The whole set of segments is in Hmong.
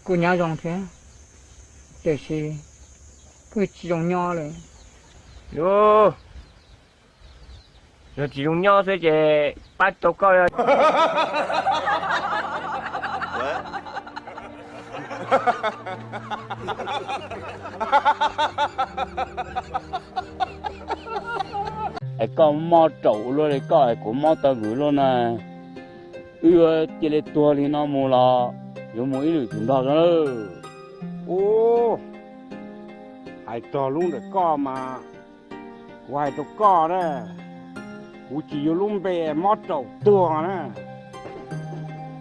Kuj nyob zoo thiab, tiam sis kuj tsis zoo nyob li. Yog tsis zoo nyob xwb ces pab rau koj. Es koj mob raum ua luaj li, koj es kuv mob taw vwm luaj na. Wb yuav cia li tuag li no mus los yuav mus ib lwm tus nrog no lawm. Ub, hais txog lub ntawm koj mas kuv hais rau koj na, kuv tsis yuav lub npe mob raum tuag na.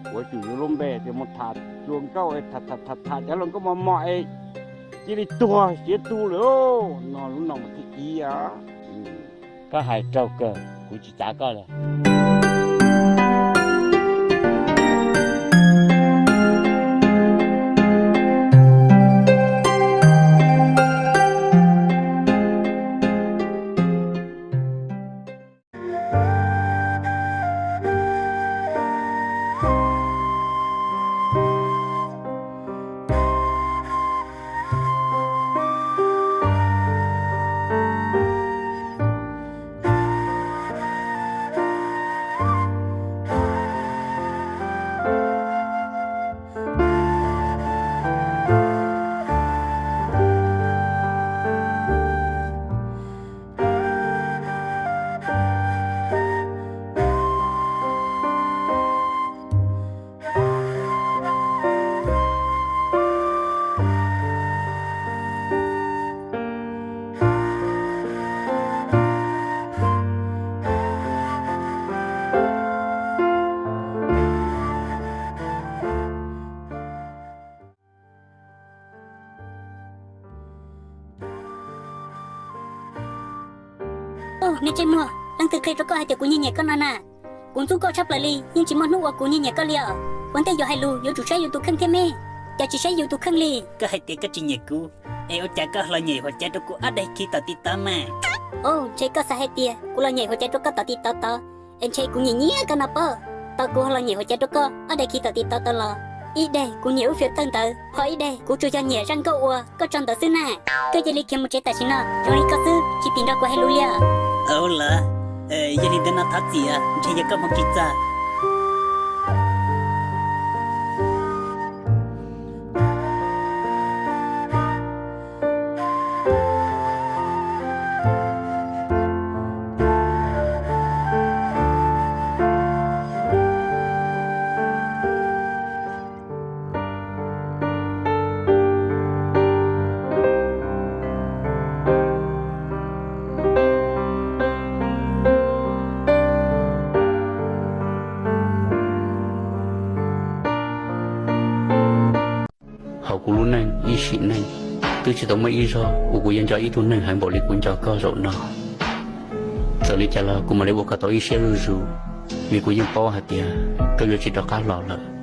Kuv tsuas yuav lub npe tias mus tham hluas nkauj, tham tham tham cov hluas nkauj mos mos es cia li tuag siav tu lawm no, lub no mas thiaj iv. Koj hais raug kawg, kuv tsis cav koj lawm. Ub, niag ntsej muag, leej twg qhia rau koj hais tias kuv nyiag nyiam koj no na? Kuv ntxub koj tshaj plaws li, yeej tsis muaj hnub uas kuv nyiag nyiam koj li os. Ua ntej yuav hais lus yuav tsum saib yus tus kheej thiab me, cas tsis saib yus tus kheej li. Koj hais tias koj tsis nyiam kuv, es ua cas koj los nyem hua cas rau kuv ob daim khi tom ti tod mas? Ub, ntshe koj xav hais tias kuv los nyem hua cas rau koj tom ti tod tod, es ntshe kuv nyiam nyiam koj no pob. Tau kuv ho los nyem hua cas rau koj ob daim khi tom ti tod tod los? Ib daim kuv nyiam lub fiav tawg ntawd, ho ib daim kuv tsuas yog nyiam zaj nkauj uas koj tso ntawd xwb na. Koj cia li khiav mus tsev tam sim no, zoo li koj xwb tsis pim nrog kuv hais lus li os. Ua lawm, yog li ntawd no thov txim, ntshe yog koj hmoov tsis txog. Hauv kuv lub neej ib sim neej, twb tsis tau muaj ib zaug uas kuv yuav nco ib tug neeg heev npaum li kuv nco koj zaum no. Txawm li cas los kuv mam li ua kom tau ib siab zuj zus, vim kuv yeej paub hais tias koj yuav tsis rov qab los lawm.